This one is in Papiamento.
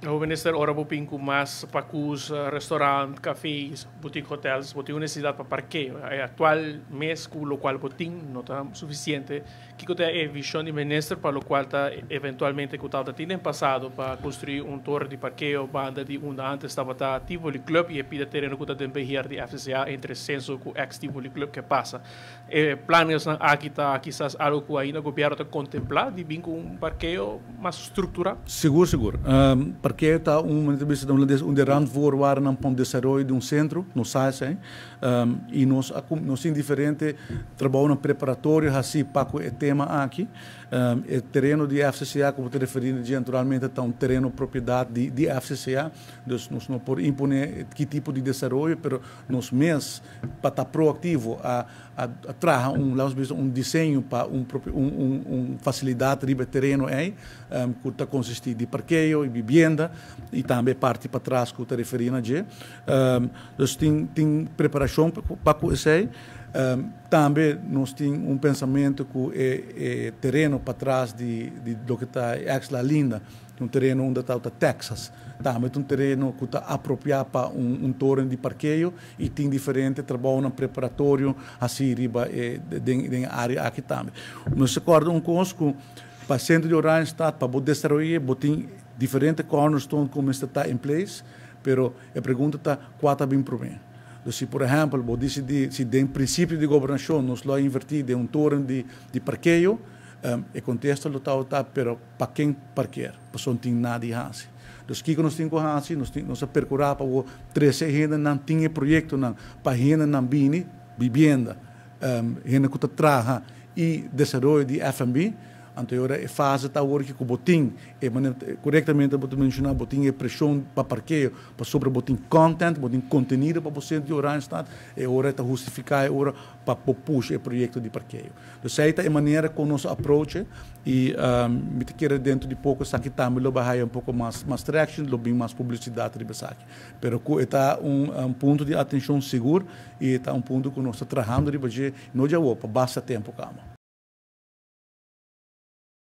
O minister, ora bo bin ku mas pakus, restaurant, cafés, boutique hotels, bo tin un nesesidat pa parkeo. E aktual mes ku lokual bo tin no ta sufisiente. Kiko ta e vishon di minister pa lokual ta eventualmente ku tabata tin den pasado pa konstruí un toren di parkeo banda di unda antes tabata Tivoli Club i e pida tereno ku ta den beheer di FCCA entre Censo ku ex Tivoli Club ke pasa? E planesnan aki ta kisas algo ku ainda gobièrnu ta kontemplá di bin ku un parkeo mas strukturá? Sigur, sigur. Parkeo ta un, manera ta bisa den hulandes, un di e randvoorwaardennan pa un desaroyo di un sentro, nos sa esei. I nos a nos tin diferente trabounan preparatorio hasí pa ku e tema aki. E tereno di FCCA ku bo ta referí na dje naturalmente ta un tereno propiedat di FCCA, dus nos no por imponé ki tipo di desaroyo, pero nos mes pa ta proactivo a a traha un, laat ons bisa, un diseño pa un un un un facilidad riba e tereno ey cu ta consisti di parkeo y bibienda y tambe e parti patras cu ta referi na dje. Dus tin tin preparacion pa cu esey. Tambe nos tin un pensamento cu e e tereno patras di di loke ta e ex La Linda, Un tereno unda ta ta Texas. Tambe ta un tereno ku ta apropiá pa un toren di parkeo i tin diferente trabounan preparatorio hasí riba e den den e área aki tambe. Nos ta kòrda un kos ku pa sentro di Oranjestad pa bo desaroy'é bo tin diferente cornerstone ku mester ta in place, pero e pregunta ta kua ta bin promé. Dus si por ehèmpel bo disidí si den prinsipio di gobernashon nos lo a invertí den un toren di di parkeo, e kontesta lo tabata pero Pa ken parkeer? Pasobra no tin nada di hasi. Dus kiko nos tin ku hasi? Nos tin, nos a perkurá pa bo trese e hendenan, tin e proyektonan pa hendenan bini, bibienda, hende ku ta traha i desaroyo di FNB. Anto e ora e fase ta awor ki ku bo tin e manera, korektamente bo ta menshoná, bo tin e preshon pa parkeo pasobra bo tin content, bo tin kontenido pa bo sentro di Oranjestad, e ora e ta hustifiká e ora pa bo pusha e proyekto di parkeo. Esei ta e manera kon nos a approach i mi ta kere dentro di poko esaki tambe lo bai haya un poko mas mas traction, lo bin mas publisidat riba esaki. Pero ku e ta un punto di atenshon sigur i e ta un punto ku nos ta trahando riba dje no dje awor, pa basta tempu kaba.